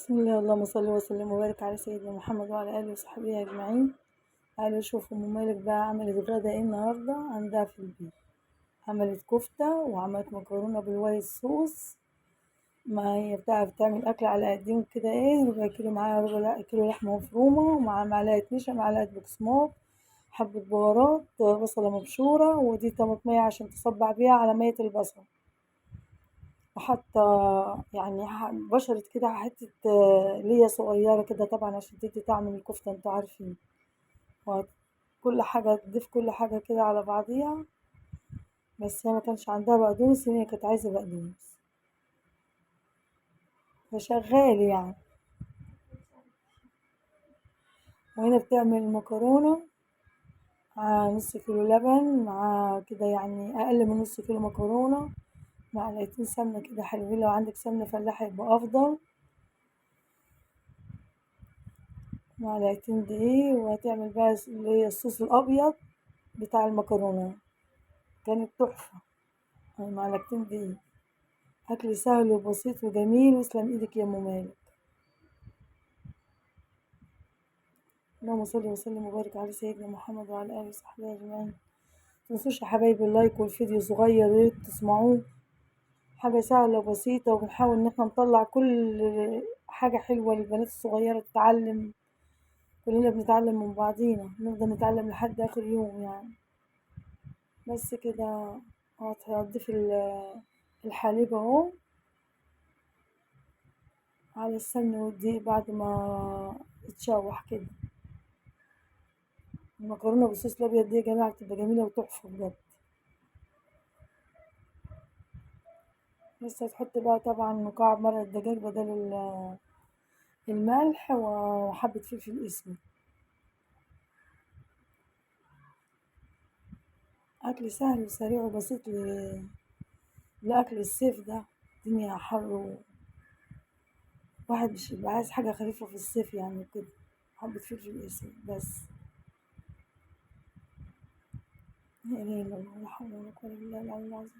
بسم الله، اللهم صل وسلم وبارك على سيدنا محمد وعلى اله وصحبه اجمعين. تعالوا شوفوا ام مالك بقى عملت غدا ايه النهارده عندها في البيت. عملت كفته وعملت مكرونه بال white sauce. ما هي بتعرف تعمل اكل على قديم كده، ايه ربع كيلو معاها، ربع كيلو لحمه مفرومه ومع معلقه نشا، معلقه بقسماط، حبه بهارات، بصله مبشوره، ودي طماطميه عشان تصبع بيها على مية البصل، وحاطه يعني بشرة كده حتة ليا صغيرة كده طبعا عشان تدي طعم الكفتة، انتوا عارفين. وكل حاجة تضيف كل حاجة كده على بعضيها، بس هي ما كانش عندها بقدونس، هي كانت عايزة بقدونس، فشغال يعني. وهنا بتعمل مكرونة مع نص كيلو لبن، مع كده يعني أقل من نص كيلو مكرونة، معلقتين سمنة كده حلوين، لو عندك سمنة فلاحة يبقى أفضل، معلقتين دقيق. وهتعمل بقى اللي هي الصوص الأبيض بتاع المكرونة، كانت تحفة. معلقتين دقيق. أكل سهل وبسيط وجميل، واسلم إيدك يا أم مالك. اللهم صل وسلم وبارك على سيدنا محمد وعلى آله وصحبه أجمعين. متنسوش يا حبايبي ال like والفيديو صغير يا ريت تسمعوه، حاجة سهلة وبسيطة، وبنحاول إن احنا نطلع كل حاجة حلوة للبنات الصغيرة تتعلم. كلنا بنتعلم من بعضينا، نفضل نتعلم لحد آخر يوم يعني. بس كده هتضيف الحليب اهو على السمن والدقيق بعد ما اتشوح كده. المكرونة بالصوص الأبيض دي يا جماعة بتبقى جميلة وتحفة بجد. بس هتحط بقى طبعا مكعب مرق الدجاج بدل الملح، وحبة فلفل اسود. أكل سهل وسريع وبسيط لأكل الصيف ده، الدنيا حر وواحد مش بيبقى عايز حاجة خفيفة في الصيف يعني وكده. حبة فلفل اسود بس. لا إله إلا الله، لا حول ولا قوة إلا بالله العلي العظيم.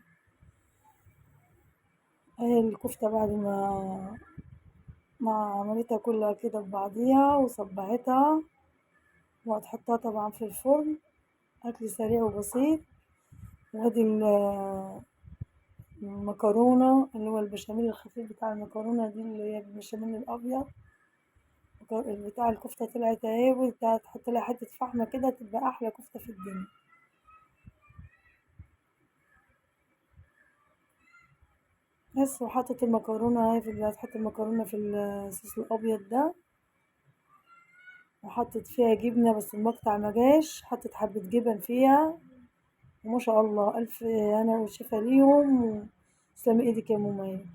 اهي الكفتة بعد ما عملتها كلها كده ببعضيها وصبعتها، وهتحطها طبعا في الفرن. أكل سريع وبسيط. وادي المكرونة اللي هو البشاميل الخفيف بتاع المكرونة دي اللي هي البشاميل الأبيض بتاع الكفتة طلعت اهي، وانت تحط لها حتة فحمة كده تبقى أحلى كفتة في الدنيا. بس. وحطت المكرونة اهي في هتحط المكرونة في الصوص الأبيض ده، وحطت فيها جبنة بس المقطع ما جاش، حطت حبة جبن فيها، وما شاء الله ألف هنا وشفا ليهم. وتسلمي إيدك يا أم مالك.